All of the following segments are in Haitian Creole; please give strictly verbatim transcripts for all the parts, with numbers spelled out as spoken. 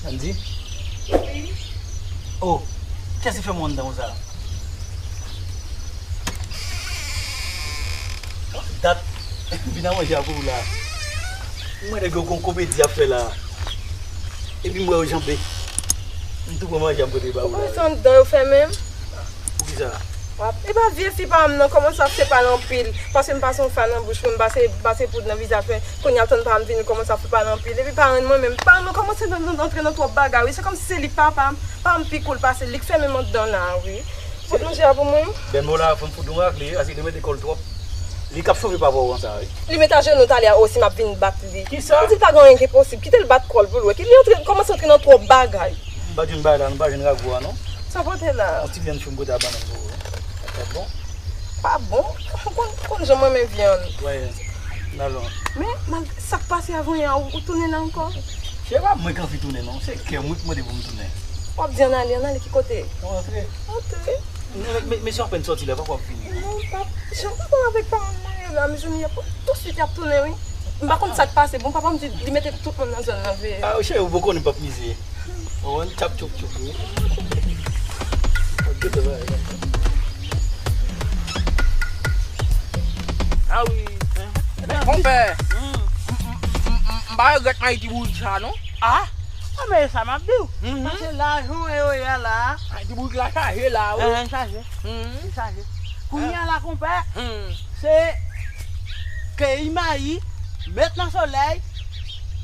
Andy? Wi. Oh, kiyès ki fè mwen anndan konsa? Dat m vin nan manje a pou ou la. Mwen nèg yo gon komedi ap fè la. Epi m wè yo janbe. M tou pran manje a m pote ba ou la. Ou pa wè se anndan yo fèmen m? Poukisa? W ap, e pa vye fi pa m nan kòmanse ap fè pale anpil. Paske m pase yon fay nan bouch mwen, m pase, pase poud nan vizaj mwen. Kounye a tann pa m vini kòmanse ap fè pale anpil. Epi parenn mwen menm, parenn mwen kòmanse nan, nan, antre nan twòp bagay, wi. Se kòmsi se li k papa m. Pa m pi koul pase li, k fèmen m anndan la, wi. Pot manje a pou mwen. Dènmo la, fò m fout yon rakle, paske li mete kò l twòp. Li k ap chove papa w konsa, wi. Li met ajenou talè a osi, m ap vin bat li. Kisa? M di l pa gen anyen ki posib. Kite l bat kò l pou l wè. Ki li antre, kòmanse antre nan twòp bagay. M pa jwenn bagay la, nou pa jwenn rago a, non? Sa pote la? Yon ti vyann cho m pote a bannann pou ou, wi. Sa bon? Pa bon? Ou konn, ou konn jan m renmen vyann. Wè, n alon. Men, mal, sa k pase avan yè a, ou, ou tounen la ankò? Se pa mwen k anvi tounen, non. Se kè m wi k mande pou m tounen. W ap di ann ale, ann ale ki kote? Ann rantre. Antre. Men, men, men, mesye w apèn sòti la, poko ap vini. Non, pap, jan papa m avèk paran m marye la, mezanmi, y ap, tousuit y ap tounen, wi. M pa konn sa k pase. Bon, papa m di li mete tout moun nan zòn nan veye. Ah, cheri, ou poko konnen pap mize. Ou konprann? Tchap, tchoup, tchoup, wi. Ou gete bagay la. Ah wi. Men, konpè, m, m, m, m, m pa regrèt mayi ti bourik sa, non. Ah! Ah, men sa m ap di w. Mhm. Paske lajan w wè yo ye a la. Mayi ti bourik la chaje la, wi. Enhen, chaje. Mhm. Li chaje. Kounye a la, konpè, se keyi mayi, met nan solèy,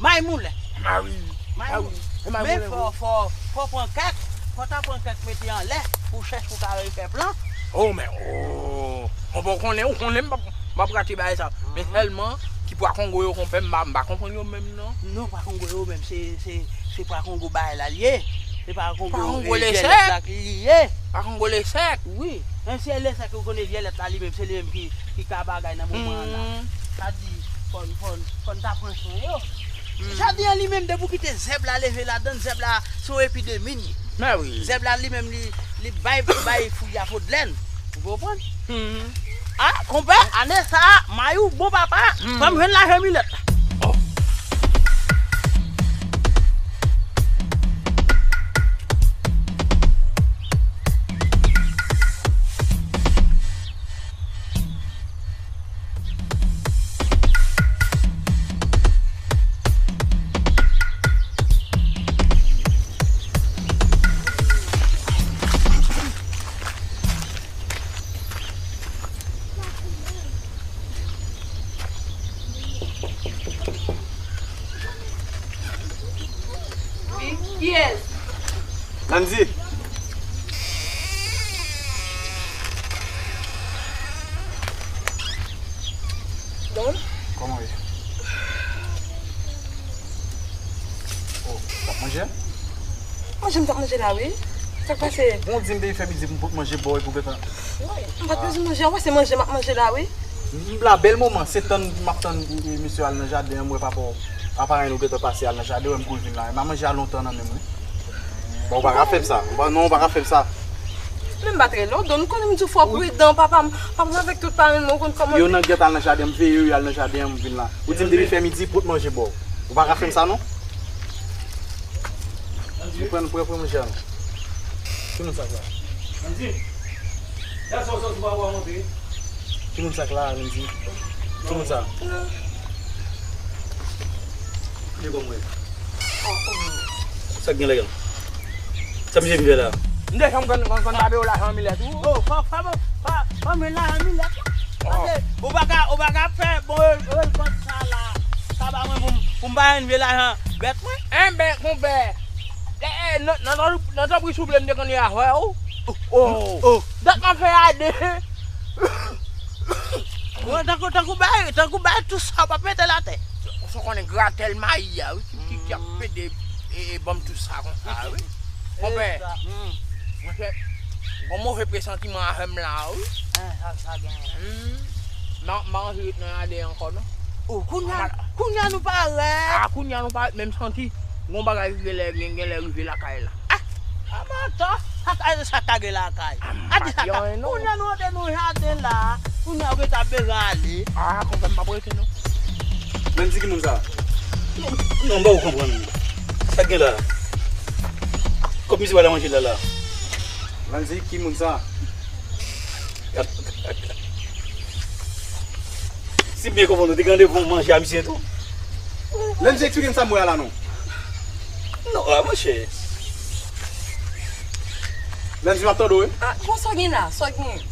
mayi moulen. Ah wi. Mayi moulen. Men fò, fò, fò pran kèk, fò ta pran kèk mete anlè, pou chèch pou ka refè plan. Oh, men, oh. Konpè, ou konnen, ou konnen m p ap, m p ap rate bagay sa. Men sèlman, ki pwa kongo yo, konpè, m pa, m pa konprann yo menm, non. Non, pwa kongo yo menm, se, se, se pwa kongo bagay la l ye. Se pwa kongo, pwa kongo e, vyèlèt la ki li ye. Pwa kongo lechèk. Wi. Men se lechèk ou konnen vyèlèt la li menm, se li menm ki, ki ka bagay nan moman an la. Hmm. Sa di, fò n, fò n, fò n ta pran swen yo. Hmm. Jaden an li menm, depi w kite zèb la leve ladan l, zèb la se yon epidemi l ye. Men wi. Zèb la li menm, li, li bay, bay fwi a podlèn. Ou konprann? Hmm. Ah, konpè, ane sa a, mayi w bon papa. Hmm. Fò m jwenn lajan milèt la. Oh. Wi, kiyès? Nandy. Don? Kòman w ye? Oh, w ap manje? Manje m t ap manje la, wi. Sa k pase? Bon, di m te fè midi pou m pot manje ba w epi w gentan. Wi, m pa t bezwen manje, w wè se manje m ap manje la, wi. M la, bèl moman, se tann m ap tann, e, e, mesye al nan jaden an, m wè papa w, papa w gentan pase al nan jaden, wè m kouri vin la. M pa manje a lontan nan menm, wi. Bon, ou pa ka fè m sa. Ou pa, non, ou pa ka fè m sa. Men m pa t rele w, Don, ou konnen m di w fò w pridan, papa m, papa m avèk tout parenn mwen, ou konn kòman. Yo nan gèt al nan jaden, m veye yo, y al nan jaden an, m vin la. Ou di m depi fè midi, pot manje ba w. Ou pa ka fè m sa, non. Ou pran, pran, pran manje a, non. Ki moun sa k la? Andy, gade sa w sòti pa w a montre. Ki moun sa k la, Andy? Ki moun sa? Li bon mwen. Sa k gen la, gen? Sa misye vin fè la? M deja m konn, konn, konn ba yo lajan milèt wi. Oh, fò, fò, fò, fò m jwenn lajan milèt la. Paske ou pa ka, ou pa ka fè bon rekòt sa la. Sa ba mwen pou m, pou m pa jwenn vye lajan bèt mwen. Enben, konpè, eh, eh, nan, nan, nan, nan tanpri souple m te konn ye avè w. Oh, oh. Dat m ap fè a de. Bon, tankou, tankou bay, tankou bay tou sa w p ap mete l atè. Ou konnen gratèl mayi a, wi, ki, ki, ki ap pede, e, e, ban m tou sa konsa, wi. Konpè, monchè, gon move presantiman avè m la, wi. Sa, sa genyen. M, m pa anvi ret nan jaden ankò, non. Oh, kounye a, kounye a nou parèt. Ah, kounye a nou parèt, men m santi gon bagay ki genlè, gen, genlè rive lakay la. Ah, ah, bon, atò, sa, sa, sa ka gen lakay. Ah, di sa, kounye a nou antre nan jaden la, kounye a ou gentan bezwen ale. Ah, konpè m p ap rete, non. Men di ki moun sa? Non, non, m pa konprann. Sa k gen la? Kòb misye pral manje la la. Landy, ki moun sa? Si m byen konprann, ou te gen randevou manje a misye tou? Landy, eksplike m sa m wè a la non. Non, a monchè. Landy, m ap tande w, wi. Ah, bon, sa w gen la? Sa w gen?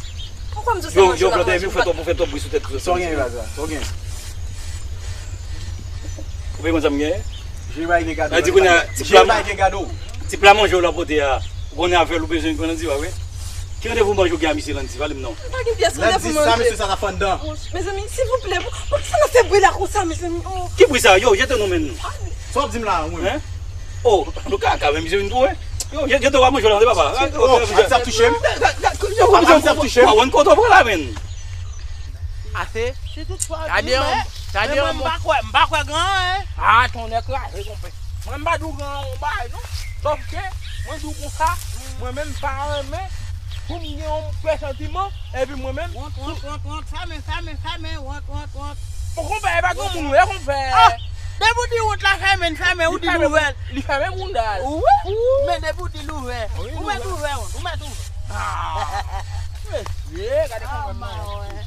Poukwa m di w se manje w la manje? Yo, yo, Florentine, ou fè twòp, ou fè twòp bri sou tèt. Sa w gen la, sa? Sa w gen? Ou pa konn sa m gen? Jere bay gen gado. Sa di kounye a, ti pla, ti pla manje w la pote a, ou konnen avè l ou bezwen pran nan diva, wi. Ki randevou manje w gen a misye Landy, pale m non. M pa gen pyès randevou manje. Landy, sa mesye sa t ap fè anndan? Mezanmi, silvouplè, poukisa n ap fè bri la konsa, mezanmi? Oh. Ki bri sa? Yo, jete nou menm. Sa w ap di m la, mwen? Hein? Oh, nou ka, ka, men misye vin pou mwen. Yo, jete w a manje w la, papa. Oh, Alex ap touche m. Alex ap touche m. Wa wè kote w pral la, menn. Ase. Gade yon, gade yon. Mwen, m pa kwè, m pa kwè gen anyen. Ah, tonnè kraze, konpè. Mwen, m pa di w gen yon bagay, non. Sòf ke, mwen di w konsa, mwen menm, m pa renmen pou m gen yon presantiman, epi mwen menm. Wont, wont, wont, wont, fèmen, fèmen, fèmen, wont, wont, wont. Bon, konpè, e pa gen moun, wi, konpè. Ah, depi w di wont la fèmen, fèmen, ou di l ouvè. Li fèmen bounda l. Wi, men depi w di l ouvè. Ou mèt ouvè, wont, ou mèt ouvè. Ah. Mesye, gade konpè m nan.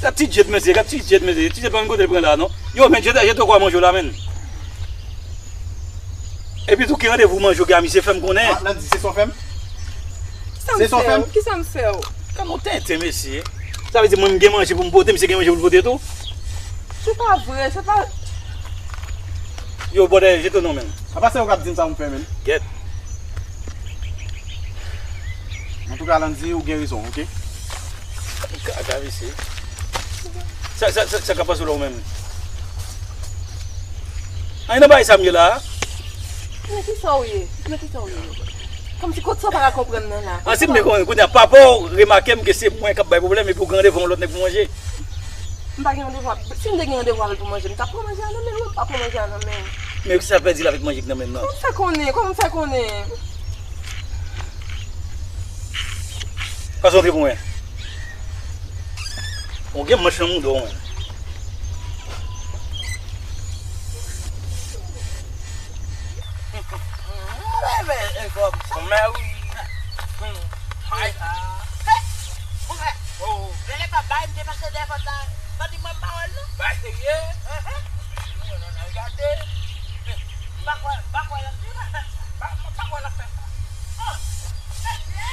Gad ti djed, mesye, gad ti djed, mesye. Ti djed pa menm kote l pran la, non. Yo, men, jete, jete w kwa manje w la, menn. Epi tou, ki randevou manje w gen a misye, fè m konnen. Ah, Landy, se sa w fè m? Kisa m fè w? Kisa m fè w? Gad yon tenten, mesye. Sa vle di mwen, m gen manje pou m pote, misye gen manje pou l pote tou? Se pa vre, se pa. Yo, bòdè, jete non, menn. Apa se ou k ap di m sa pou m fè, menn? Gèt. Antouka, Landy, ou gen rezon, oke? Kaka, mesye. Sa, sa, sa, sa k ap pase w la, ou menm? Anyen nan bagay sa m ye la a? Nan kisa w ye? Nan kisa w ye? Kòmsi kot sa w pa ka konprann nan la? Ah, si m byen konprann, kounye a, papa w remake m ke se mwen k ap bay pwoblèm epi w gen randevou yon lòt nèg pou manje. M pa gen randevou ak, si m te gen randevou avè l pou manje, m t ap pran manje a nan men l, wi, m pa pran manje a nan men l. Men sa pèdi l avèk manje k nan men l nan. Kòman m fè konnen? Kòman m fè konnen? Pase yon pye pou mwen. Ou gen manch nan mouda w, mwen. Mè wi. Ay. Mè, mè, pa bay, m te pase dèyè pòt la. Pa di mwen m pa wè l non. Bay serye. Mwen nan gade. M pa kwè, m pa kwè l ap di, m pa, m pa kwè l ap fè sa. Oh, mesye.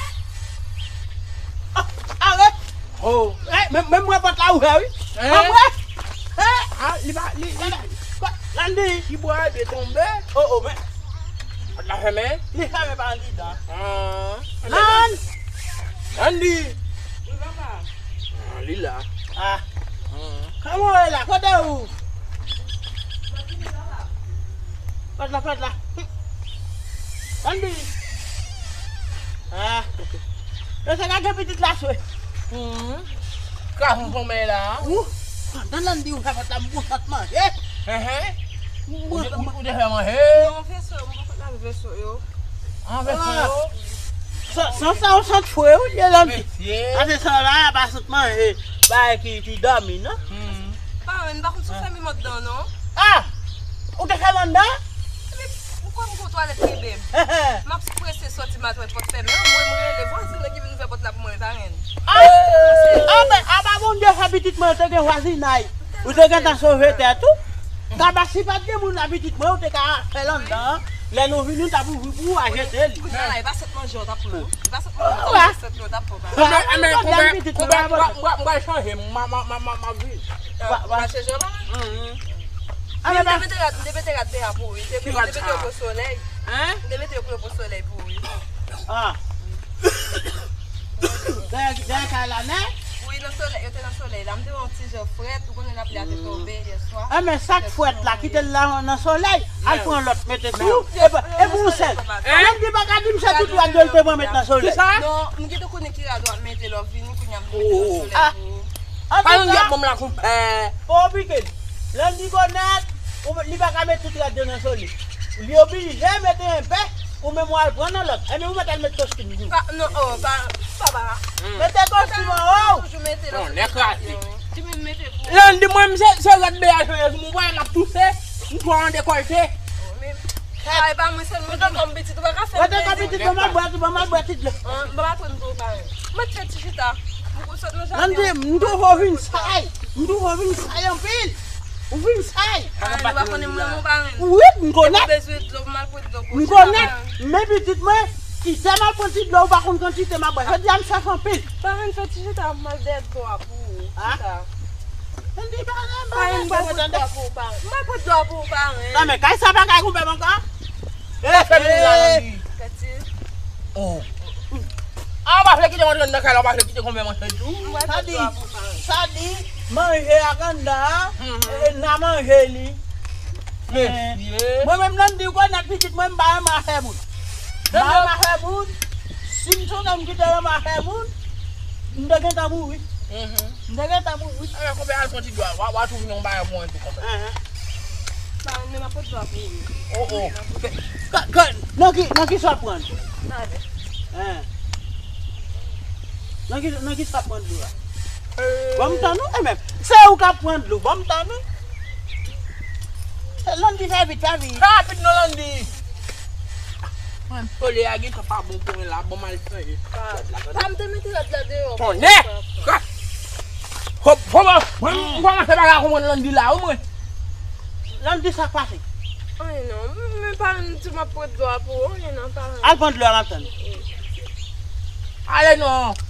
Ah, arèt. Oh. Eh, men, men mwen pòt la ouvè, wi. Hein? Mwen. Eh. Ah, li pa, li, li. Landy. Ti bwa de tonbe. Oh, oh, men. Pòt la fèmen? Li fèmen pa andidan. Ah. Landy. Landy. Wi, papa. Ah, li la. Ah. Kòman w ye la? Kote ou? Pòt la, pòt la. Landy. Ah. Yo se gade pitit la swe. Kras m konmen la. Ou, pandan Landy ouvè pòt la, m pran sant manje. Enhen. Ou te, ou, ou te fè manje? Non, veso, m poko lave veso yo. An veso yo? San, san sa ou sant fre ou ye Landy. Mesye. Pase san la, pa sant manje. Bagay ki, ki dòmi, non? Hmm. Pa, men m pa konn si w fèmen m anndan, non. Ah! Ou te fè m anndan? Epi, poukwa m gon twalèt kenbe m? M ap prese sòti, m al wè pòt fèmen an, mwen, mwen rele vwazin nan ki vin ouvè pòt la pou mwen, li pa renmen. Ah! Ah, men, apa Bondye fè pitit mwen, yo te gen vwazinay. Ou te gentan sove tèt ou. Kaba, si pa t gen moun la, pitit mwen, ou te ka fè l anndan. Lè nou vini, nou t ap ouvri pou ou a jete li. Kounye a la, e pa sèt manje w t ap pran, non? E pa sèt manje, sèt manje w t ap pran, pa. Konbyen, konbyen, konbyen, m pral chanje, m, m, m, m, m ap viv. Ou pral chanje la? M te mete rad, m te mete rad deyò pou ou wi. M te, m te mete yo pou solèy. Hein? M te mete yo pou yo pou solèy pou ou wi. Ah. Dèyè, dèyè kay la, nè? Wi, nan solèy, yo te nan solèy la. M te wè yon ti jan frèt, ou konnen lapli a te tonbe yè swa. Ah, men sa k frèt la, kite l la nan solèy. Al pran lòt, mete sou. E pou, e pou yon sèl. Hein? Menm li pa ka di m se tout rad yo l te pran met nan solèy. Kisa? Non, m gentan konnen ki rad w ap mete lè w vini, kounye a m mete nan solèy pou ou. Pa yon yap manm la konpè. Fò w pike l. Landy Gonèt, ou, li pa ka met tout rad yo nan solèy. Li oblije mete enpe, ou menm w al pran nan lòt. Ebyen, ou mèt al met kostim tou. Pa, non, oh, pa, papa. Mete kostim an wo. Toujou mete nan solèy. Ki menm mete pou Landy, mwen, se, se rad beya joyez mwen, wè, m ap touse, m pran an dekòlte. Men, a, e pa mwen sèlman ki kòm pitit, ou pa ka fè m Rete kòm pitit, ban m al bwè, ban m al bwè ti dlo. An, ban m aprann pou ou, parenn. Mwen te fè ti chita. Mwen sot nan jaden Landy, an. M twouve w vin say. M twouve w vin say anpil. Ou vin say. Parenn, ou pa konnen m renmen w, parenn. Wi, m konnen. Ou bezwen dlo, m al pran dlo pou ou. M konnen. Men pitit mwen, kite m al pran ti dlo, ou pa konn kantite m ap bwè. Jodi a m chèf anpil. Parenn, fè ti chita, m al dèyè dlo a pou ou. Chita. Landy, pa nan Parenn, m pa pran dlo a pou ou, parenn. M pa pran dlo a pou ou, parenn. Non, men kay sa pa kay konpè m ankò. E, fè vin la, Landy. Kati. Oh. A, ou pa vle kite m antre nan kay la, ou pa vle kite konpè m antre tou. M pa pran dlo a pou ou, parenn. Sa di, sa di, manje a k anndan an, e, n a manje li. Mesye. Mwen menm, Landy, ou konn nèg pitit mwen, m pa renmen afè moun. M pa renmen afè moun. Si m te yon nonm ki te renmen afè moun, m te gentan mouri. M te gentan mouri. Alò, konpè, al pran ti dlo a. W a, w a twouve yon bagay pou mwen tou, konpè. Parenn, men m ap pran dlo a pou ou. Oh, oh. Ka, ka, nan ki, nan ki sa w ap pran? Nan avè. Nan ki, nan ki sa w ap pran dlo a? Ban m tan nou, e menm. Se ou k ap pran dlo, ban m tan nou. Landy, fè vit, fè vit. Fè rapid non, Landy. Mwen, solèy a gentan pa bon pou mwen la, bon, m al chanje. Pa, pa m te mete rad la deyò. Tonnè! Hop, hop, hop. Mwen, m kòmanse pa ka konprann Landy la, wi, mwen. Landy, sa k pase? Anyen non, men parenn, m di m ap pran dlo a pou ou, anyen non, parenn. Al pran dlo a, m ap tann. Ale non.